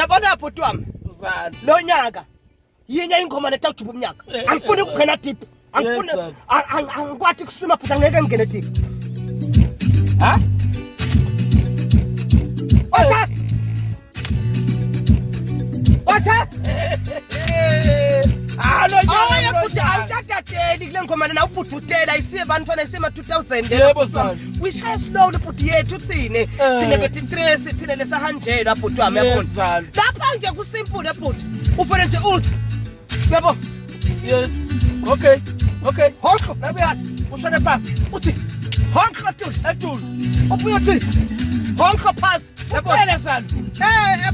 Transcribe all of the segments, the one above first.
Uyabona bhuti wami, Zalo. lo nyaka yinye ingoma letakujuba umnyaka. Angifuni ukungena deep. Angifuni Yes, sir. angikwati kuswima bhuti, angeke ngingene deep. Ha? Washa! Washa! Ah, lo nyaka. Awuye lo futhi nyaka. awutatateli kule ngoma lena ubhudutela isiye bantwana isema 2000. Yebo, son. Uyishaya slow le bhuti yethu thine. Thine betintresi thine lesahanjelwa bhuti wami, Yes, yabona. son. Lapha nje kusimple bhuti. Ufune nje uthi. Yabo. Yes. Okay. Okay. Honko nabuyazi. Ushone phansi. Uthi honko tu. Etulu. Ubuye uthi honko phansi. Yabo. Kuphele salo.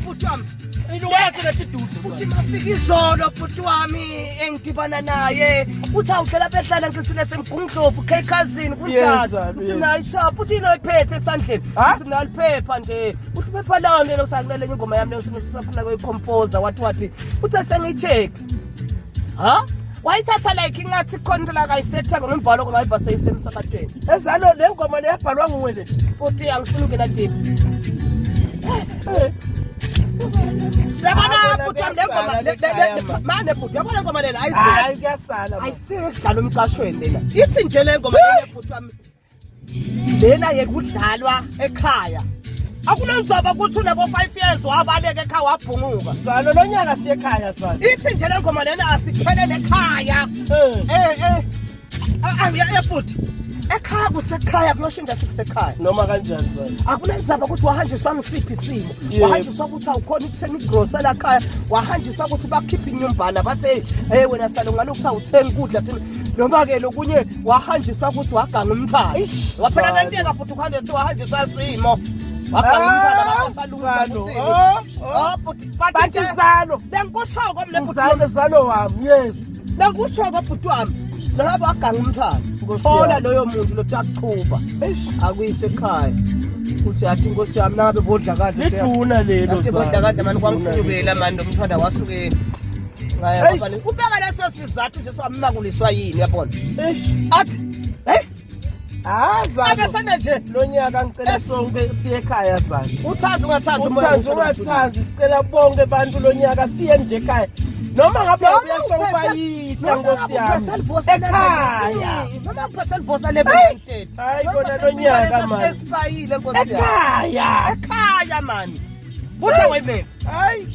Bhuti wami. Ilungela thina tidudu. Uthi mafika izolo bhuti wami engidibana naye, uthi awudlela behlala ngisile semgungundlovu k cousin. Yes, Kunjani? sir, Uthi yes. nayo ishop, uthi yini oyiphethe esandleni? Ha? Uthi mina liphepha nje. Uthi phepha lami lelo, usakulele enye ingoma yami leyo usafuna kuyikhompoza, wathi uthi sengiyi-check ha wayithatha like ingathi khona into la kayisetheko ngemva lokho ngayiva seyisemsakatweni. Ezalo le ngoma le yabhalwa nguwe le. Futhi angifuni ukungena deep. Yabona bhuti wami, le ngoma mane bhuti, yabona ingoma lena Hayi, ayisiyo kuyasala. Man. Ayisiyo ekudlala umqashweni lena. Ithi nje le ngoma lena bhuti wami, lena yekudlalwa ekhaya. Akunanzaba ukuthi unabo 5 years wabaleka ekhaya wabhunguka. Zalo, lo nyaka siye ekhaya salo. Ithi nje le ngoma lena asiphelele ekhaya. Ya futhi ekhaya kusekhaya, kuyoshintsha nje kusekhaya. Noma kanjani zalo. Akunandzaba ukuthi wahanjiswa ngisiphi isimo. Wahanjiswa ukuthi awukhona ukuthenga igrosa lakhaya, wahanjiswa ukuthi bakhiphe inyumbana bathi hey, hey wena salo ngalokhu awuthengi ukudla thina, noma-ke lokunye wahanjiswa ukuthi waganga umntwana. Eish, Waphela Zalo. kenteka futhi ukuhanjiswa, wahanjiswa simo waganga umntwana. Basalungisa Zalo. ukuthi Oh, oh. oh bhuti, but Bathi nje zalo. lengikushoko mle bhuti. Zalo, zalo wami. Yes. Lengikushoko bhuti wami, noma waganga umntwana, Nkosi thola yami. loyo muntu lothi akuchuba Eish. akuyise ekhaya, uthi athi inkosi yami nangabe bodla kahle. Liduna lelo. Athi bodla kahle mani. Liduna. Kwangifukela mani lo mntwana wasuke ngaya. Eish. Ubeka leso sizathu nje swamakuliswa yini, yabona? Eish. Athi hey. Ah, zalo. Abesene nje. Lo nyaka ngicela sonke siye ekhaya zalo. Uthanda ungathandi umoya. Uthanda ungathandi, sicela bonke abantu lo nyaka siye nje ekhaya. Noma ngabe ubuya sowubayita nkosi yami. Ekhaya. Noma uphethe livosa level. Hayi kona lo nyaka man. Esipayile nkosi yami. Ekhaya. Ekhaya mani, uthe wayiments. Hayi.